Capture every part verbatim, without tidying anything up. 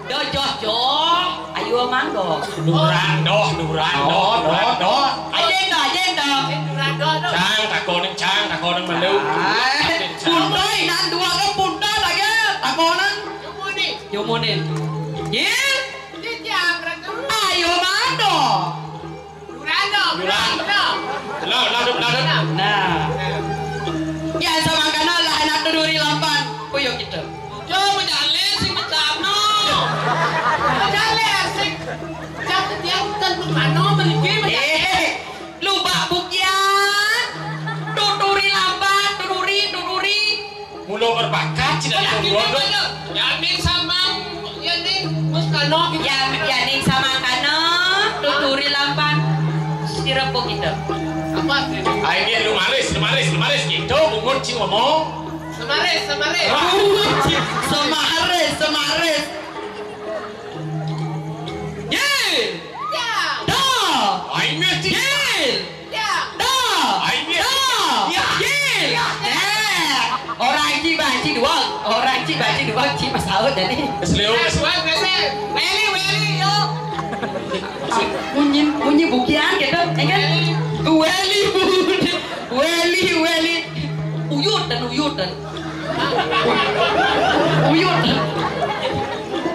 Doh, doh, doh. Ayo, mangga. Durang, doh, durang, doh, Oh, doh, doh. Ajen doh, ajen doh. Cang, takonin, cang, takonin malu. Ah, puntai, nan dua ke puntai lagi. Takonin. Jumunin. Jumunin. Ye? Ayo, mangga. Yuran. Yuran. Nah, nah, nah, nah. Nah. Ya, samangkana lah anak duri lampan. Kuyuk kita. Yo, menjalin sing becano. Menjalin sing. Jangan dia bukan becano, meliki menjalin. Eh, lubak bukian. Tuturi lampan, tuturi, tuturi. Mula berbakat, tidak Yakin dibuat. Yakin sama, ya ning, Mus Kano gitu. Ya, ya ning sama Kano, tuturi lampan. Sira po kita. Apa sih? Ayo, lumaris, lumaris, lumaris. Gitu, bungut cing ngomong. Semaris, semaris. Bungut cing, semaris, semaris. Ye! Ya. Da! Ayo, cing. Ye! Ya. Da! Ayo, cing. Da! Ya. Ye! Ya. Eh, orang ci banci dua, orang ci banci dua, ci masaut jadi. Keselio. Weli, weli, yo. Bunyi, bunyi bukian gitu, ya kan? Weli, weli, weli. Uyut dan uyut dan. Uyut.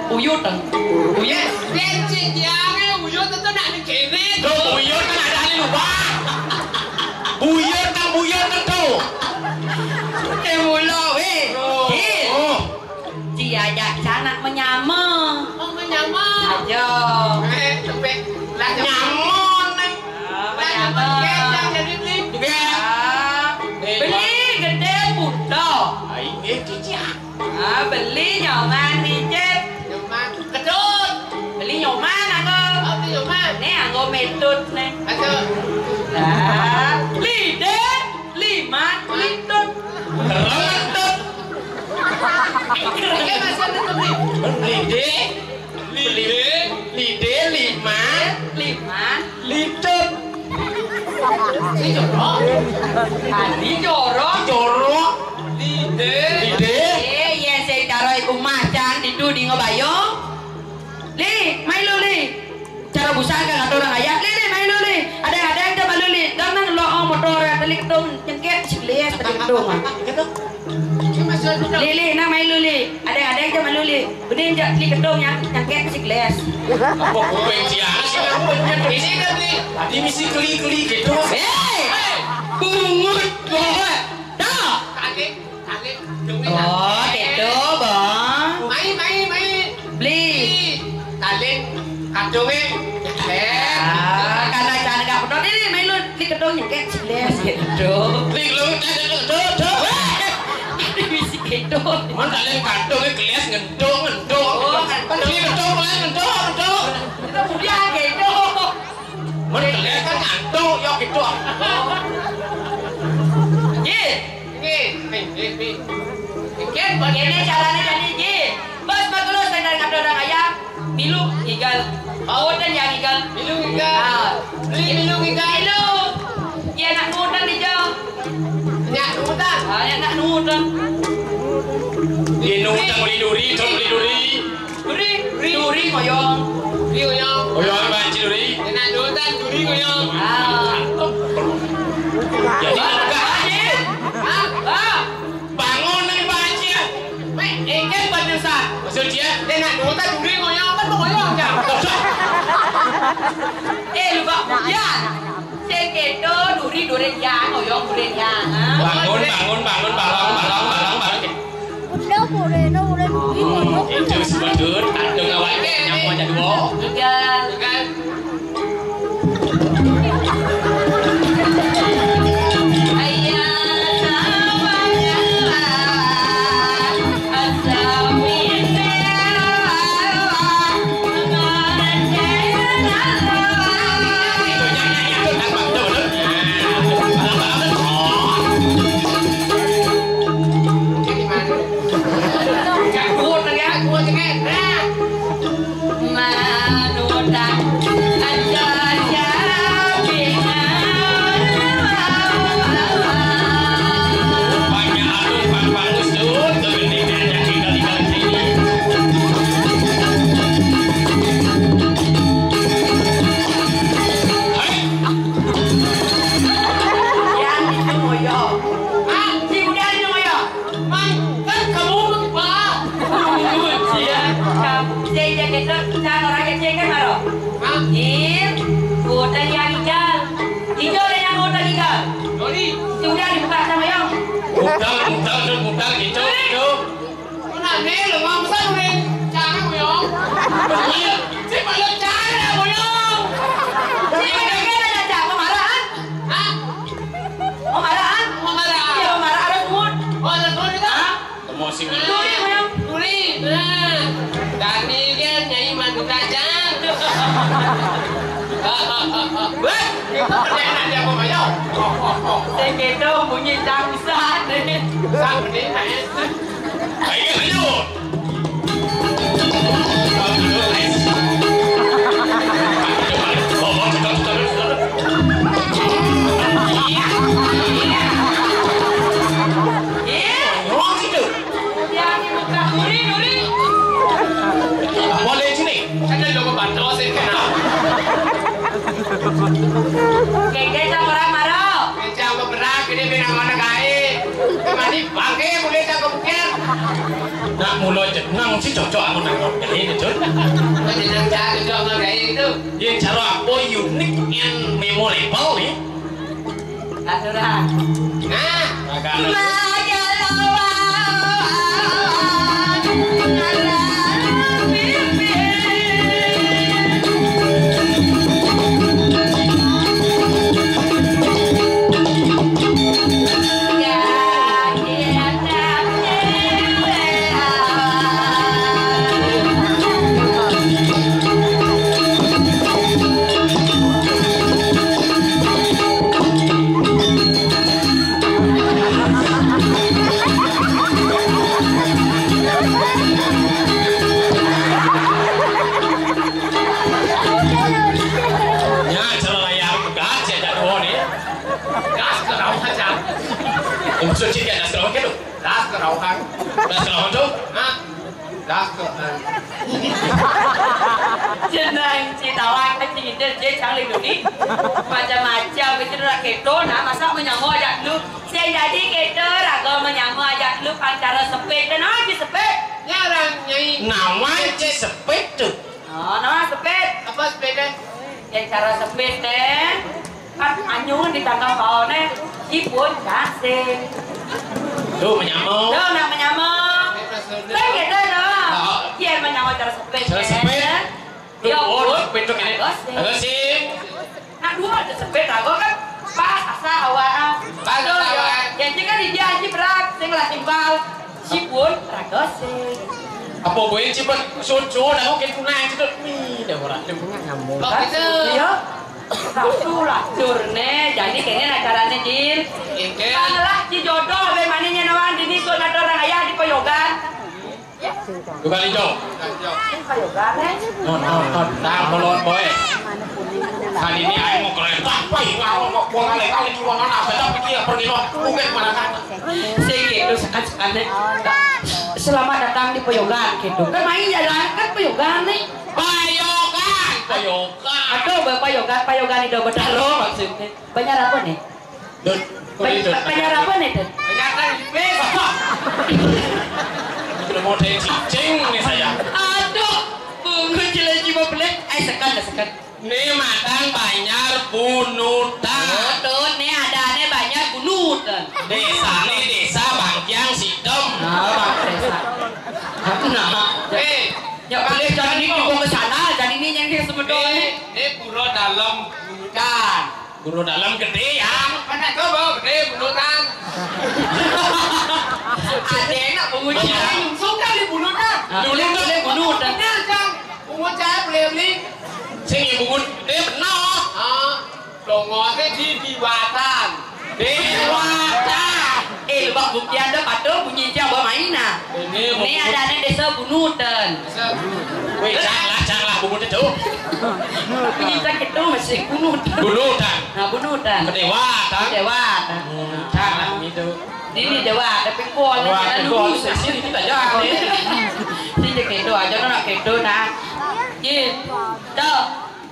Uyut. Uyut. Yen cek tiange uyut itu nak ning kene. Tuh, uyut kan ada ahli lubang. Buyut nang buyut tentu. Eh, mula, weh. Oh, Din. Oh. Diajak canak menyama. Oh, menyama. Ayo. Eh, tepek. Lah, nyama nih. Ah, menyama. Lah, nyama. Juga. Ah. Eh, beli gedé buta. Ai, eh, cicak. Ah, beli nyoman dikit. Nyoman. Kedut. Beli nyoman aku. Oh, beli nyoman. Nih, aku metut nih. Aku. Nah, lidé, liman, litut. Terus. Oke, Mas, ada tuh, nih. Lidé. Lidé. Lidé, liman. Liman. Litut. Si jorok. Tadi jorok. Jorok. Lidé. Lidé. Eh, yén sing cara iku macan ditu di ngebayong. Li, mai lu, Li. Cara busan kan atur orang ayah. Li, Li, mai lu, Li. Ada-ada aja malu, Li. Dong nang lo, oh, motor ya, teli ketung, nyengket, si Li, teli ketung, ah. Gitu. Lili, nang mai lu, Li. Ada-ada aja malu, Li. Udah injak Li kedong yang nyangkep si gelas. Apa kuping dia sih? Ini kan, Li. Tadi misi keli-keli gitu. Hei! Bungut, bungut. Dah. Tarik, tarik. Oh, gitu, Bang. Mai, mai, mai. Beli. Talin kadunge. Eh, ah, karena cara gak bener ini, main lu di kedung nyengket jelas gitu. Ning lu, eh, eh, eh, duh, duh. Weh, ini bisi gitu. Mun talin kadunge gelas ngentung, ngentung. Oh, ngentung. Kan dia ngentung, mulai ngentung, ngentung. Itu dia gitu. Mun gelas kan ngantuk, ya gitu. Ji. Nggih, nggih, nggih, nggih. Nggih, kene carane jane, Ji. Bos, bagus, sing dari kadang orang ayam, milu ngigal. Paut dan ya ngigal. Milu ngigal. Ah. Beli milu ngigal. Milu. Ya, nak ngutang di jauh. Nyak ngutang. Ah, ya, nak ngutang. Di ngutang beli duri, beli duri. Duri, duri ngoyong. Duri ngoyong. Ngoyong banci duri. Enak dotan duri ngoyong. Ah. Jadi enggak. Hah? Ah. Bangun nih, Pak Haji. Mek, engke panesan. Maksud dia? Enak dotan duri ngoyong, apa mau ngoyong, Jang? Eh, lu, Pak, ya. Sing keto duri, duri yang, ngoyong duri yang, ah. Bangun, bangun, bangun, balang, balang, balang, balang. Udah, boleh, no, boleh. Itu sebetulnya kandung awake nyamuk aja dua. Tiga. Sing jek kéto, cang ora kecing kan maro. Hah? Jil, hotel yang igal. Ijo le yang hotel igal. Doni. Sudah dibuka sama yang. Hotel, hotel, hotel, hotel, ijo, ijo. Mana ne lo mau pesan ne? Cang mo yang. Jil. Si malah cang mo yang. Si malah cang, mau marah, ah? Hah? Mau marah, ah? Mau marah. Iya, mau marah, harus mut. Oh, harus mut itu? Hah? Temu sing. Duri, Bang. Duri. Nah, tadi kan Nyai mandu kacang. Wah, itu kerjaan aja apa, Mayo? Sing kéto bunyi cangsan. Sang mending, Mas. Ayo, ayo. Iya. Iya. Ngomong situ. Duri, duri. Boleh sini. Ada lo kebantu sih kena. Kéké sama orang maro. Kencang beberak ini bilang mana gaé. Kemari bangke boleh tak kebukian. Nak mulo jeneng sih cocok aku nang ini, Jun. Jeneng cari cocok nang gaé itu. Yén cara apa unik and memorable ya? Aturan. Nah, Ya, cara layar pegat, saya tak tahu nih. Gas ke daun aja. Maksud sih, gas ke daun gitu. Gas ke daun. Gas ke daun tuh. Hah? Gas ke daun. Jeneng citawang kecil dia cang lindungi. Macam-macam itu ora kéto, nah masa menyamo aja dulu. Sing jadi kéto raga menyamo aja dulu pancara sepit. Nah, di sepit. Ya orang Nyai. Nama Ci Sepit tuh? Oh, nama sepit. Apa sepit, eh? Ya cara sepit, eh. Kan anyun di tangga paone, ipun kasih. Tuh, menyamo. Tuh, nak menyamo. Kan gitu, no. Oh. Iya, menyamo cara sepit, cara sepit. Tuh, ya, oh, pun. Sepit tuh ini. Bagus sih. Bagus sih. Nah, dua aja sepit, aku kan pas asa awal. Pas asa awal. Ya, jadi kan dia aja berat, sing lah simpel. Sipun raga sing. Apa kowe cepet suwun-suwun aku kén punah cepet. Nih, dah ora. Kok gitu? Iya. Satu lah, durne. Jadi kene nak carane, Jil. Inggih. Malah si jodoh be mane nyen wan dini sun ada orang ayah di Poyogan. Bukan itu. Poyogan, eh? Non, non, non. Nang polon boy. Kali ini aku mau kereta. Wah, wah, wah, wah, kali, kali, wah, nana, beda pikir, pergi, wah, mungkin mana kan? Sing gitu, sekan-sekan, eh. Selamat datang di Poyogan, gitu. Kan main jalan, kan Poyogan, nih. Payogan, Payogan. Aduh, Bapak Yogan, Payogan itu betul loh maksudnya. Banyak apa nih? Dut, Ba-, itu. Ba-, banyak apa nih, Dut? Banyak kan, Pis. Itu mau dari cicing nih saya. Aduh, bungut jelek jiwa belek. Ayo sekan, sekan. Ini matang banjar bunutan. Oh, Dut, nih ada nih banjar bunutan. Desa nih desa Bangkiang Sidem. Oh, Bang Desa. Aku nama. Eh, ya, boleh jadi ini dibawa ke sana, jadi ini yang dia sebetulnya. Ini, ini pura dalam bunutan. Guru dalam gedé ya. Mana coba gedé bunutan. Ada enak bungut cai nyungsung kali bunutan. Dulu tuh dia bunutan. Bener, Cang. Bungut cai beli-beli. Sing ya bungut gedé bener. Ah, longosnya di Diwatan. Dewata. Eh, lebak buktian dah patuh bunyi dia bawa main nah. Ini ada nih desa bunutan. Wih, cang lah, cang lah, bungut itu. Bunyi cang itu masih bunutan. Bunutan. Nah, bunutan. Kedewatan. Kedewatan. Hmm, cang lah, gitu. Ini dewa, tapi kual. Wah, jalan kual, lurus. Sini kita jalan, nih. Sini kedo aja, nak kedo, nah. Gitu.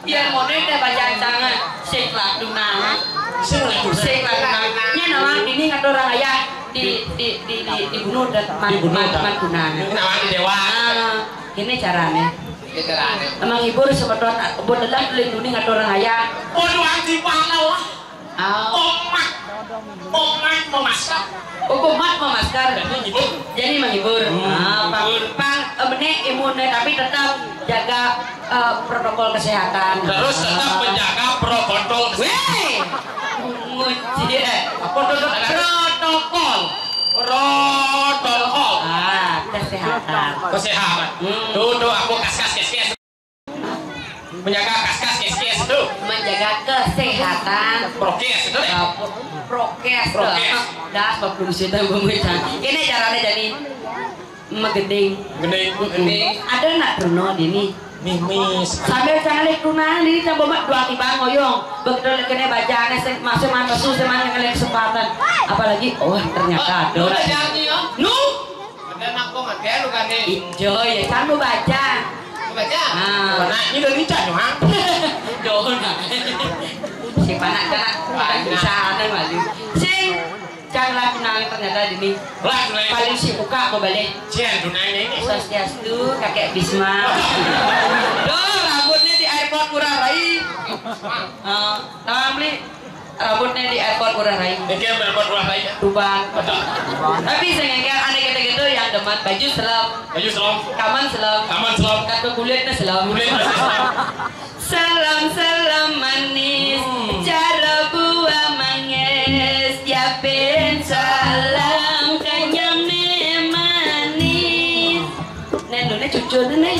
Yén ngoné téh bacaan tangan, sing lah tunangan. Sing lah tunangan. Sing lah tunangan. Nyén nawang dini ngatur orang ayah di, di, di, di, dibunuh dan man-, dibunuh man-, dan man tunangan. Nawang di dewa. Ah, ini carané. Menghibur semeton, pun lelah tuling duning atau orang ayah. Pun wanti pala lah. Oh. Omat. Omat memasak. Oh, komat memasak. Jadi menghibur. Jadi menghibur. Hmm, ah, pang, menghibur. Pang, eh, benek imun, eh, tapi tetap jaga, eh, protokol kesehatan. Terus tetap, ah, menjaga protokol kesehatan. Weh! Nguci, eh. Apa tuh, tuh? Protokol. Protokol. Ah, kesehatan. Kesehatan. Hmm. Tuh, tuh, aku kas-kas, kes-kes. Menjaga kas-kas, kes-kes, tuh. Menjaga kesehatan. Prokes, tuh, deh. Eh, pro-, prokes, tuh. Prokes. Das, bapak dulu sih, tahu, Bang Witan. Ini caranya jadi megending. Gending. Mm-mm. Gending. Ada nak Bruno di ini? Mimis. Sambil canglik tunang ini, coba mak dua tiba ngoyong. Begitu kena bacanya, se-, masih mana su, semuanya kena kesempatan. Apalagi, oh, ternyata ada. Oh, udah nak. Jangan, ya? Nu? Ada nak kok, ada lu kan, nih? Ijo, ya, kan lu baca. Lu baca? Nah. Nah, ini udah dica, Nuhang. Dona. Si panak, kan? Panak. Sana, malu. Sing. Cang lah tunangan ternyata dini. Lah, tunangan. Paling si muka mau balik. Cian, tunangan ini. Swastiastu, kakek Bisma. Duh, rambutnya di airport Ngurah Rai. Eh, tawang beli rambutnya di airport Ngurah Rai. Ini airport Ngurah Rai, ya? Tuban. Betul. Tapi saya ngengkel aneh gitu-gitu yang demen baju selem. Baju selem. Kaman selem. Kaman selem. Kata kulitnya selem. Kulitnya selem. Salam, salam manis, hmm, cara buah manggis, siapin salam kenyang nih manis. Nih, lu nih cucu nih, nih.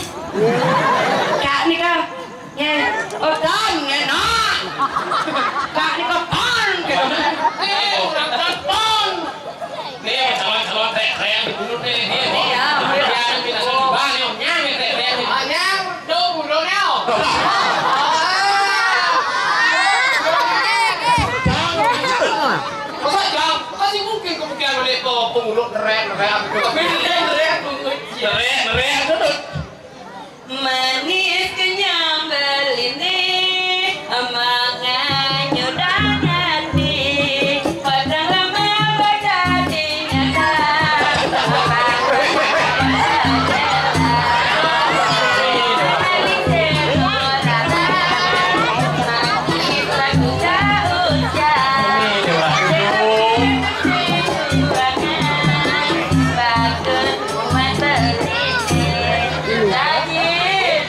Kak nih, Kak. Nih, oh, Don, nih, no. Kak nih, kok Don, gitu. Eh, udah Don. Nih, calon-calon teriak-teriak di gunung nih, nih, nih. Iya. Biar kita suruh balik, nyang, nih, teriak-teriak, nih. Oh, nyang. Tuh, burungnya. Masa jam? Masih mungkin kemudian ada pe-, pengurus ngerek, ngerek, ngerek, ngerek, ngerek, ngerek, ngerek. Manis kenyang belini, menganyur dan hati. Padang lama berjadi nyata.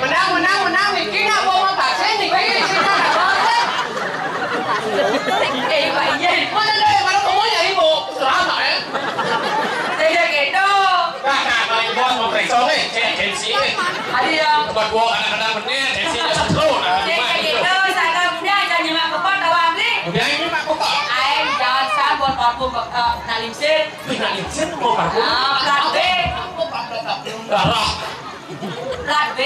Menang, menang, menang, niki nggak mau vaksin, niki. Eh, Pak Ijen. Mana ada yang mana kamu nyari, Bu? Serama, ya? Saya gitu. Nah, nah, kalau ibu mau periksa, nih, cek tensi, nih. Ada ya. Buat gua kadang-kadang bener, tensinya sepuluh, nah, saya gimana gitu? Gitu, saya udah, jangan nyemak kepala, tawang, nih. Udah, ini mak kepala. Ayo, jangan sambut, aku, eh, nalimsin. Wih, nalimsin, mau parfum. Ah, plat B. Darah. Plat B.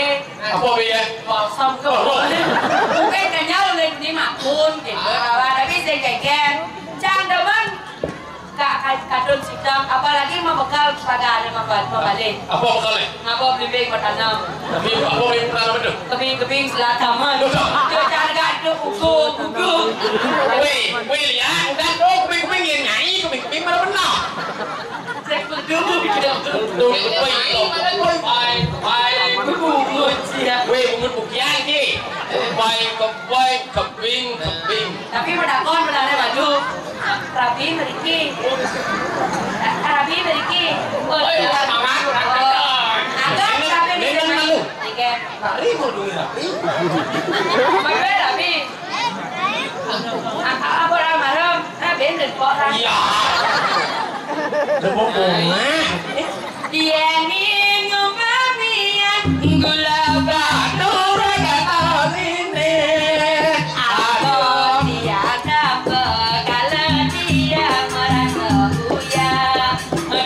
Apa B ya? Balsam ke. Oh. Mungkin kenyal oleh ini makun gitu. Ah. Tapi saya geger. Cang demen. Kak, ka-, kadun sidang, apalagi membekal pagane memba-, membalik. Apa bekalnya? Ngapa beli beng bertanam? Tapi apa yang bertanam itu? Kebing-kebing selataman. Udah. Itu cara gak itu ugu, ugu. Weh, weh, lihat, udah tuh, kebing-kebing yang nyai, kebing-kebing mana benar? Saya kudu gitu. Tuh, weh, tuh. Weh, bungut bukian ki. Weh, kebing, kebing, kebing. Tapi menakon, menakon baju. Rabi mriki. Rabi mriki. Oh, iya. Semangat, kurang kenceng. Agak, tapi ini kan malu. Oke. Mari mau duit rabi. Mari, rabi. Apa, apa, almarhum? Ah, bener kok, Ram. Iya. Tepuk bunga. Yeni ngumamian gula batur katorine. Aku tiada bekal dia merasa uya.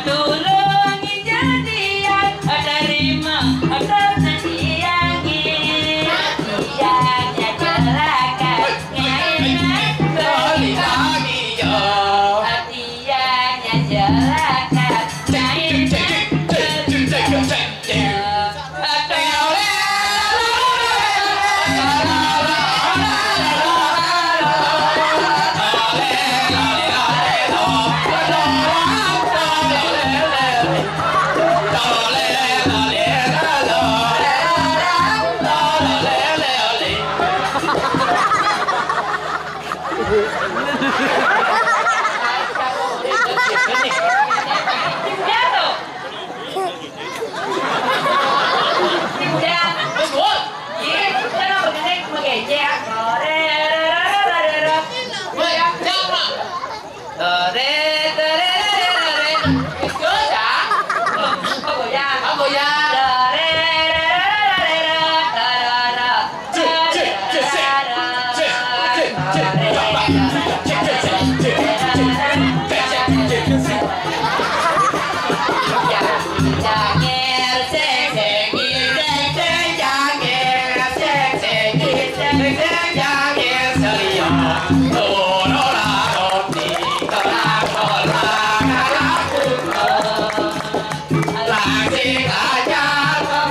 Tulung jadian terima tersendiangi. Tiada celaka ngai balik lagi ya. Tiada celaka ngai.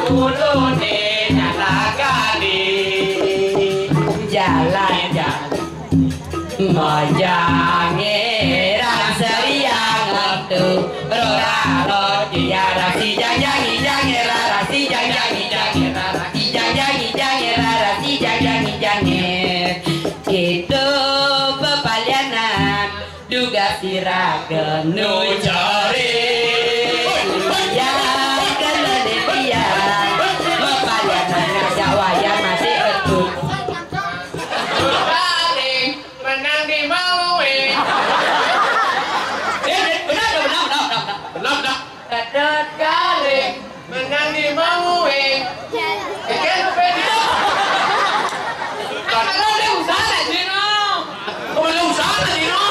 Ulune nyalakane jalan-jalan. Mojange rasa yang metu. Rora roti arasi jang-jang ijang, rarasi jang-jang ijang, rarasi jang-jang ijang, rarasi jang-jang ijang. Kita pepalianan. Duga sira kenu jari. Yang kena dia. Mepalian ngajak wayang masih betul. Paling menang di mau, eh. Eh, benar, benar, benar, benar, benar. Benar, benar. Gatot Kaling menang di mau, eh. Eh, kan, Pedro? Kan ada usaha, Cino. Oh, ada usaha, Cino.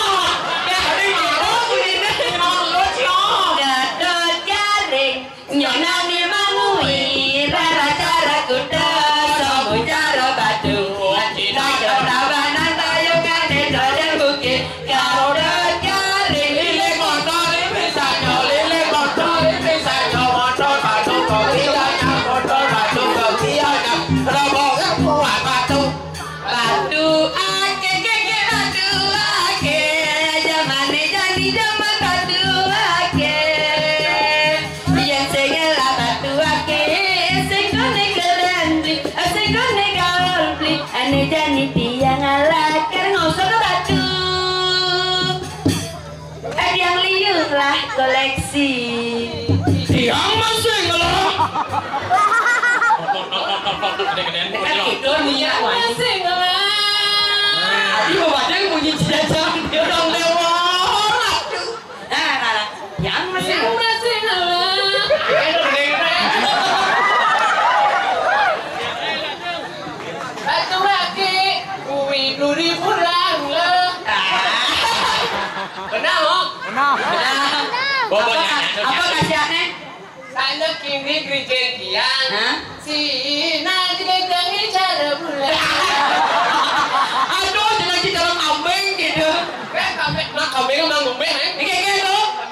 Ya, tadi mau ini, Cino, lo, Cino. Gatot Kaling menang di mau, eh. Rara cara kuda, semua cara batu. Cina, Cina, Banan, Tayungan, Desa, dan Bukit. Gatot Kaling liling motor, liling sanyo, liling motor, liling sanyo, motor batu kopianyo, motor batu kopianyo, robo buah batu. Batu ake, ke, ke, batu ake, jamane jani jaman batu ake. Yen sing ngelah batu ake, sing kone keren beli, sing kone gaul beli, ane jani tiang ala ker ngosok batu. Eh, tiang liur lah koleksi. Tiang masih ngelah. Dekat itu niat masih ngelah. Tadi mau baca bunyi jajan dia dong lewat. Nah, nah, nah. Tiang masih ngelah. Tiang masih ngelah. Batu ake, kuwi duri pulang lo. Benar, Om? Benar. Benar. Apa, apa kasihannya? Sana kini gereja tiang. Hah? Sina didatangi cara bulan. Aduh, jangan kita kambing gitu. Kan kambing, nah, kambing emang ngombe, eh? Iya, iya, tuh.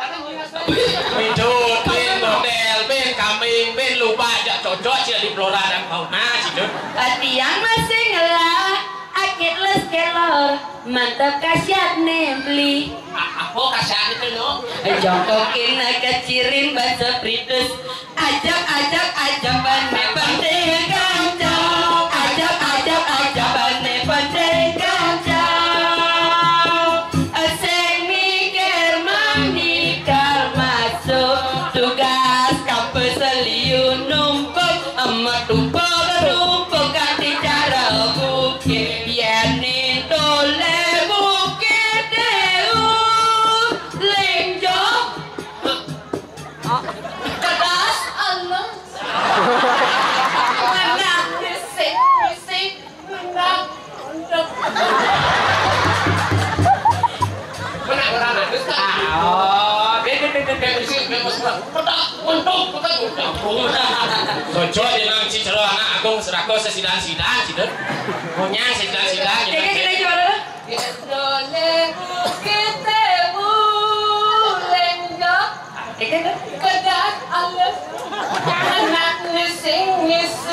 Mincut, min model, min kambing, min lupa aja cocok sih di flora dan fauna sih, Dut. Tiang masih ngelah, akit les kelor, mantap kasiat nembli. Apa kasiat itu, lo? Jongkokin kecirin bahasa Pritus. Ajak, ajak, ajak bane penting kanca. Ajak, ajak, ajak bane penting kanca. Sing mikir manikal masuk tugas kampus liu numpuk. Metu penumpuk kanthi cara bukit. Yen nintole bukit deu lenjo. Kedas, alus. Menang, misik, misik. Menang, untuk. Menang, menang, alus, kan? Ah, oh, beda, beda, beda. Misik, misik, menang. Pedak, mentok, pedak, mentok. Cocok dengan cicero anak agung serako sesidan-sidan, gitu. Punya sesidan-sidan, gitu. Jadi, kita juara. Gendone bukite bulenjo. Kedas alus. Anak ngising ngis.